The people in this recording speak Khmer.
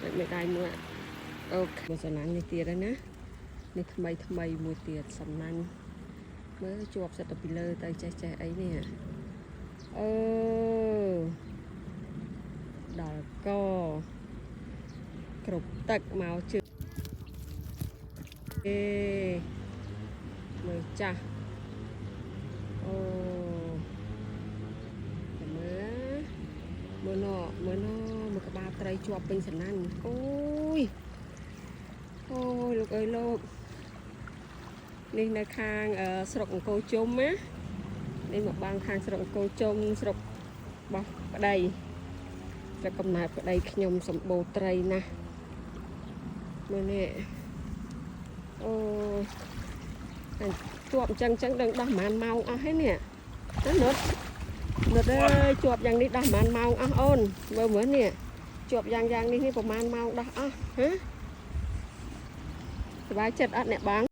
ចុចមេដៃមួយ OK មួយសំណាញ់នេះទៀតហើយណានេះថ្មីថ្មីមួយទៀតសំណាញ់មើលជាប់សិតតែពីលើទៅចេះចេះអីនេះអឺដល់កគ្រប់ទឹកមកជឿអេមើលចាស់អូតែមើលមើលណមើលណមើលក្បាលត្រីជាប់ពេញសំណាញ់អូយអូយលោកអើយលោកនេះនៅខាងអឺស្រុកអង្គរជុំណានេះមកបាំងខាងស្រុកអង្គរជុំស្រុករបស់ប្តីស្រុកកំណើតប្តីខ្ញុំសម្បូរត្រីណាស់មើលនេះអូយតែជាប់អញ្ចឹងអញ្ចឹងដឹងដោះប្រហែលម៉ោងអស់ហើយនេះណានុតនុតអើយជាប់យ៉ាងនេះដោះប្រហែលម៉ោងអស់អូនមើលមើលនេះជាប់យ៉ាងយ៉ាងនេះនេះប្រហែលម៉ោងដោះអស់ហ៎សប្បាយចិត្តអត់អ្នកបង